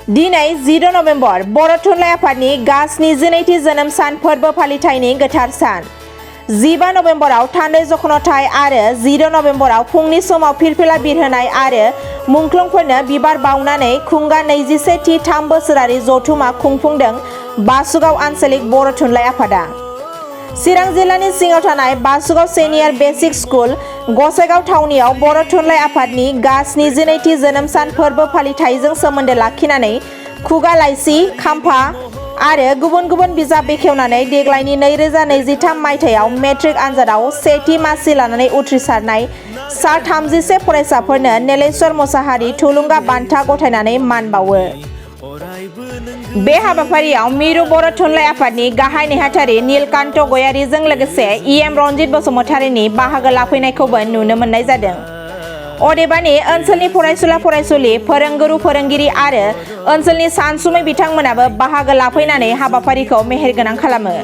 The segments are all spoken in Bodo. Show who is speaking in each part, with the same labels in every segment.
Speaker 1: दिनै 10 नभेम्बर बर' थुनलाइ आफादनि गा-72 जोनोम सान फोरबो फालिथायनि गोथार सान। 15 नभेम्बराव थान्दै जखनथाइ आरो 10 नभेम्बराव फुंनि समाव फिरफिला बिरहोनाय आरो मुंख्लंफोरनो बिबार बावनानै खुंगा 21थि 3 बोसोरारि जथुमा खुंफुंदों बासुगाव आन्चलिक बर' थुनलाइ आफादा। चिरां जिल्लानि सिङाव थानाय बासुगाव सिनियर बेसिक स्कुल गसाइगाव थावनियाव बर' थुनलाइ आफादनि गा-72थि जोनोम सान फोरबो फालिथायजों सोमोन्दो लाखिनानै खुगा लाइसि, खाम्फा आरो गुबुन गुबुन बिजाब बेखेवनानै देग्लायनि 2023 मायथाइयाव मेट्रिक आनजादाव सेथि मासि लानानै उथ्रिसारनाय सा 31 फरायसाफोरनो नेलेश्वर मोसाहारि थुलुंगा बान्था गथायनानै मान बावो। बे हाबाफारियाव मिरु बर' थुनलाइ आफादनि गाहाय नेहाथारि नीलकान्त गयारीजों लोगोसे इएम रनजित बसुमतारीनि बाहागो लाफैनायखौबो नुनो मोननाय जादों। अदेबानि ओनसोलनि फरायसुला फरायसुलि, फोरोंगुरु फोरोंगिरि आरो ओनसोलनि सानसुमै बिथांमोनाबो बाहागो लाफैनानै हाबाफारिखौ मेहेरगोनां खालामो।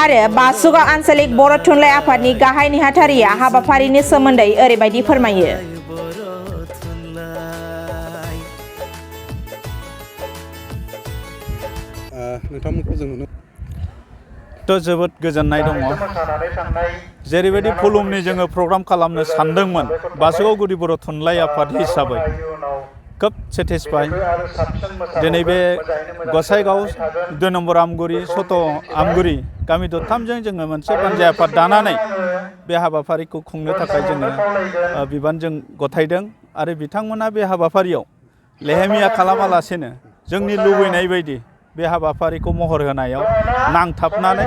Speaker 1: आरो बासुगाव आन्चलिक बर' थुनलाइ आफादनि गाहाय नेहाथारिया हाबाफारिनि सोमोन्दै ओरैबायदि फोरमायो।
Speaker 2: नोंथांमोनखौ जों नुनो
Speaker 3: जोबोद गोजोननाय दङ। जेरैबायदि फुलुमनि जोङो प्रग्राम खालामनो सानदोंमोन बासुगाव गुदि बर' थुनलाइ आफाद हिसाबै खोब सेटिसफाइ। दिनै बे गसाइगाव 2 नम्बर आमगुरि सत आमगुरि गामि दरथामजों जोङो मोनसे बानजाय आफाद दानानै बे हाबाफारिखौ खुंनो थाखाय जोङो बिबानजों गथायदों आरो बिथांमोना बे हाबाफारियाव लेहेमिया खालामालासेनो जोंनि लुबैनाय बायदि बे हाबाफारिखौ महर होनायाव नांथाबनानै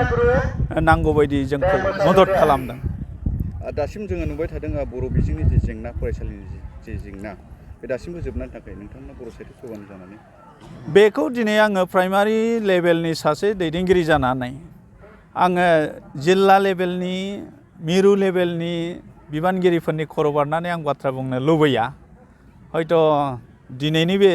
Speaker 3: नांगौ बायदि जोंखौ मदद खालामदों।
Speaker 2: दासिम जोङो नुबाय थादों बर' बिजोंनि जे जेंना, फरायसालिनि जे जेंना बे दासिमबो जोबनायनि थाखाय नोंथांमोना बर' साहित्य सभानि जानानै
Speaker 3: बेखौ दिनै आङो प्राइमारि लेभेलनि सासे दैदेनगिरि जानानै आङो जिल्ला लेभेलनि मिरु लेभेलनि बिबानगिरिफोरनि खर' बारनानै आं बाथ्रा बुंनो लुबैया। हयथ' दिनैनि बे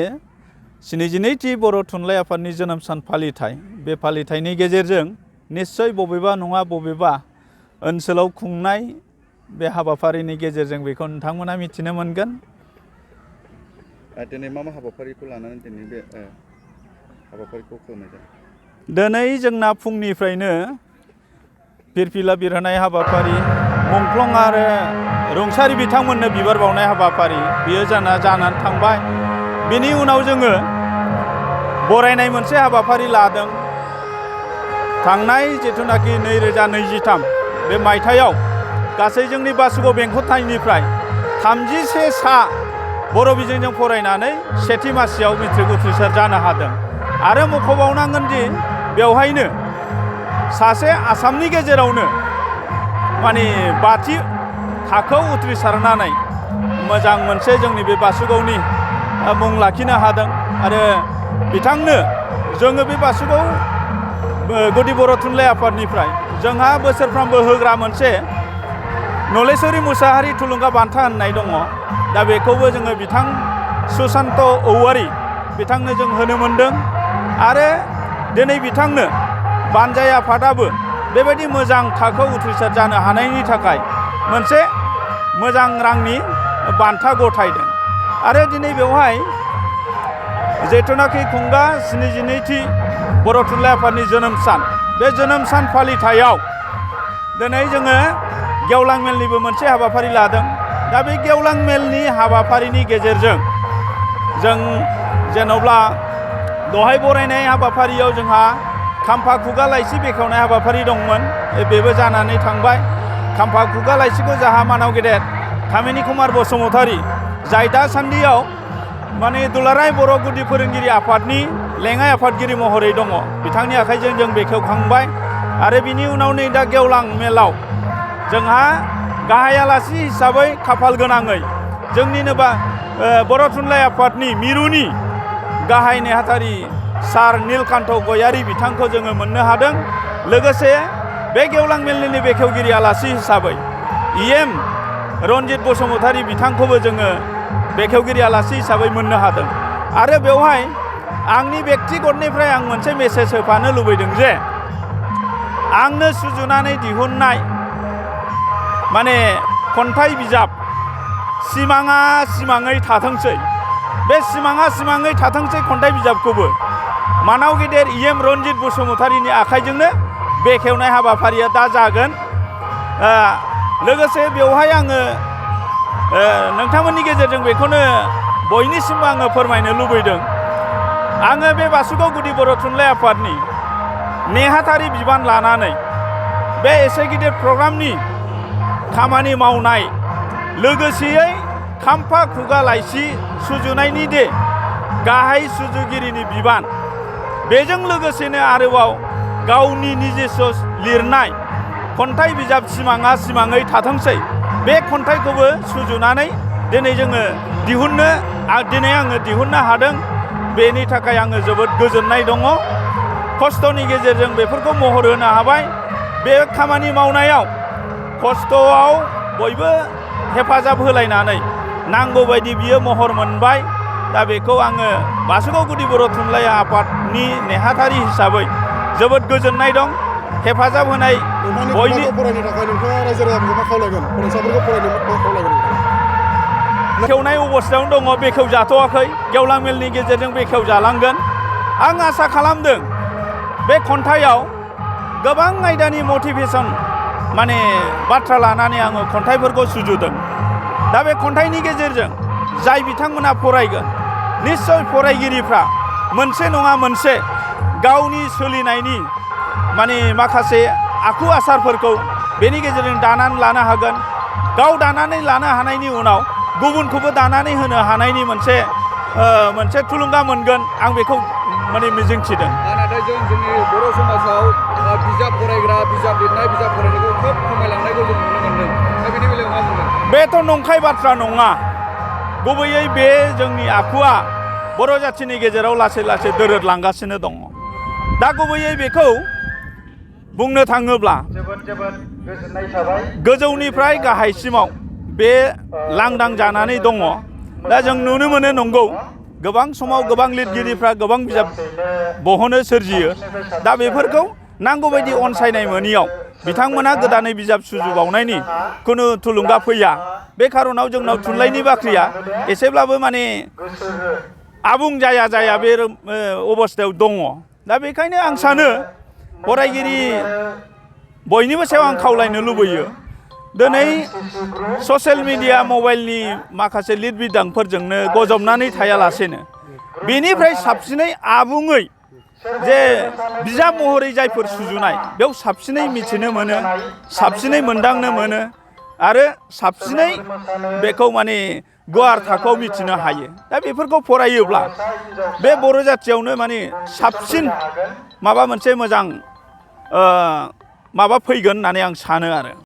Speaker 3: 72थि बर' थुनलाइ आफादनि जोनोम सान फालिथाय बे फालिथायनि गेजेरजों निस्सय बबेबा नङा बबेबा ओनसोलाव खुंनाय बे हाबाफारिनि गेजेरजों बेखौ नोंथांमोना मिथिनो मोनगोन।
Speaker 2: दिनै मा हाबाफारिखौ लानानै दिनै बे हाबाफारिखौ खालामनाय जादों?
Speaker 3: दिनै जोंना फुंनिफ्रायनो फिरफिला बिरहोनाय हाबाफारि, मुंख्लं आरो रुंसारि बिथांमोननो बिबार बावनाय हाबाफारि बियो जानानै थांबाय। बेनि उनाव जोङो बरायनाय मोनसे हाबाफारि लादों। थांनाय जिथुनाखि 2023 बे मायथाइयाव गासै जोंनि बासुगाव बेंखनथाइनिफ्राय 31 सा बर' बिजोंजों फरायनानै सेथि मासियाव मेट्रिक उथ्रिसार जानो हादों। आरो मख'बावनांगोन दि बेवहायनो सासे आसामनि गेजेरावनो माने 5थि थाखोआव उथ्रिसारनानै मोजां मोनसे जोंनि बे बासुगावनि मुं लाखिनो हादों। आरो बिथांनो जोङो बे बासुगाव गुदि बर' थुनलाइ आफादनिफ्राय जोंहा बोसोरफ्रोमबो होग्रा मोनसे नलेश्वरी मोसाहारि थुलुंगा बान्था होननाय दङ। दा बेखौबो जोङो बिथां सुशान्त औवारी बिथांनो जों होनो मोनदों। आरो दिनै बिथांनो बानजाय आफादाबो बेबायदि मोजां थाखोआव उथ्रिसार जानो हानायनि थाखाय मोनसे मोजां रांनि बान्था गथायदों। आरो दिनै बेवहाय जिथुनाखि खुंगा 72थि बर' थुनलाइ आफादनि जोनोम सान बे जोनोम सान फालिथायाव दिनै जोङो गेवलां मेलनिबो मोनसे हाबाफारि लादों। दा बे गेवलां मेलनि हाबाफारिनि गेजेरजों जों जेन'ब्ला दहाय बरायनाय हाबाफारियाव जोंहा खाम्फा खुगा लाइसि बेखेवनाय हाबाफारि दंमोन, बेबो जानानै थांबाय। खाम्फा खुगा लाइसिखौ जाहा मानाव गेदेर कामिनी कुमार बसुमतारी जाय दासान्दियाव माने दुलाराय बर' गुदि फोरोंगिरि आफादनि लेङाइ आफादगिरि महरै दङ, बिथांनि आखाइजों जों बेखेवखांबाय। आरो बिनि उनाव नै दा गेवलां मेलाव जोंहा गाहाय आलासि हिसाबै खाफाल गोनाङै जोंनिनो बर' थुनलाइ आफादनि मिरुनि गाहाय नेहाथारि सार नीलकान्त गयारी बिथांखौ जोङो मोननो हादों। लोगोसे बे गेवलां मेलनिनो बेखेवगिरि आलासि हिसाबै इएम रनजित बसुमतारी बिथांखौबो जोङो बेखेवगिरि आलासि हिसाबै मोननो हादों। आरो बेवहाय आंनि बेक्तिगतनिफ्राय आं मोनसे मेसेज होफानो लुबैदों जे आंनो सुजुनानै दिहुननाय माने खन्थाइ बिजाब सिमाङा सिमाङै थाथोंसै बे सिमाङा सिमाङै थाथोंसै खन्थाइ बिजाबखौबो मानाव गेदेर इएम रन्जित बसुमतारीनि आखाइजोंनो बेखेवनाय हाबाफारिया दा जागोन। लोगोसे बेवहाय आङो नोंथांमोननि गेजेरजों बेखौनो बयनिसिमबो आङो फोरमायनो लुबैदों। आङो बे बासुगाव गुदि बर' थुनलाइ आफादनि नेहाथारि बिबान लानानै बे एसे गिदिर प्रग्रामनि खामानि मावनाय लोगोसेयै खाम्फा खुगा लाइसि सुजुनायनि दे गाहाय सुजुगिरिनि बिबान बेजों लोगोसेनो आरोबाव गावनि निजेस' लिरनाय खन्थाइ बिजाब सिमाङा सिमाङै थाथोंसै बे खन्थाइखौबो सुजुनानै दिनै जोङो दिनै आङो दिहुननो हादों। बेनि थाखाय आङो जोबोद गोजोननाय दङ। खस्थ'नि गेजेरजों बेफोरखौ महर होनो हाबाय। बे खामानि मावनायाव खस्थ'आव बयबो हेफाजाब होलायनानै नांगौ बायदि बियो महर मोनबाय। दा बेखौ आङो बासुगाव गुदि बर' थुनलाइ आफादनि नेहाथारि हिसाबै जोबोद गोजोननाय दं। हेफाजाब होनाय
Speaker 4: बयनि फरायनो थाखाय नोंथाङा रायजो राजाफोरखौ मा खावलायगोन? फरायसाफोरखौ फरायनो मा खावलायगोन?
Speaker 3: बेखेवनाय अबस्थायावनो दङ, बेखेव जाथ'वाखै। गेवलां मेलनि गेजेरजों बेखेव जालांगोन। आं आसा खालामदों बे खन्थाइयाव गोबां आयदानि मटिभेसन बाथ्रा लानानै आङो खन्थाइफोरखौ सुजुदों। दा बे खन्थाइनि गेजेरजों जाय बिथांमोना फरायगोन निस्सय फरायगिरिफ्रा मोनसे नङा मोनसे गावनि सोलिनायनि माखासे आखु आसारफोरखौ बेनि गेजेरजों दानानै लानो हागोन। गाव दानानै लानो हानायनि उनाव गुबुनखौबो दानानै होनो हानायनि मोनसे थुलुंगा मोनगोन। आं बेखौ मिजिंथिदों।
Speaker 2: नाथाय जोंनि बर' समाजाव बिजाब फरायग्रा, बिजाब लिरनाय, बिजाब फरायनायखौ खोब खमायलांनायखौ जों नुनो मोन्दों। दा बेनि बेलायाव मा बुंगोन?
Speaker 3: बेथ' नंखाय बाथ्रा नङा। गुबैयै बे जोंनि आखुआ बर' जाथिनि गेजेराव लासै लासै दोरोदलांगासिनो दङ। दा गुबैयै बेखौ बुंनो थाङोब्ला गोजौनिफ्राय गाहायसिमाव बे लांदां जानानै दङ। दा जों नुनो मोनो नंगौ गोबां समाव गोबां लिरगिरिफ्रा गोबां बिजाब बहनो सोरजियो। दा बेफोरखौ नांगौबायदि अनसायनाय मोनियाव बिथांमोना गोदानै बिजाब सुजुबावनायनि खुनु थुलुंगा फैया। बे खार'नाव जोंनाव थुनलाइनि बाख्रिया एसेब्लाबो आबुं जाया बे अबस्थायाव दङ। दा बेखायनो आं सानो फरायगिरि बयनिबो सायाव आं खावलायनो लुबैयो दिनै ससियेल मिडिया मबाइलनि माखासे लिरबिदांफोरजोंनो गजबनानै थायालासेनो बेनिफ्राय साबसिनै आबुङै जे बिजाब महरै जायफोर सुजुनाय बेयाव साबसिनै मिथिनो मोनो, साबसिनै मोनदांनो मोनो आरो साबसिनै बेखौ गुवार थाखोआव मिथिनो हायो। दा बेफोरखौ फरायोब्ला बे बर' जाथियावनो साबसिन मोनसे मोजां फैगोन होननानै आं सानो आरो।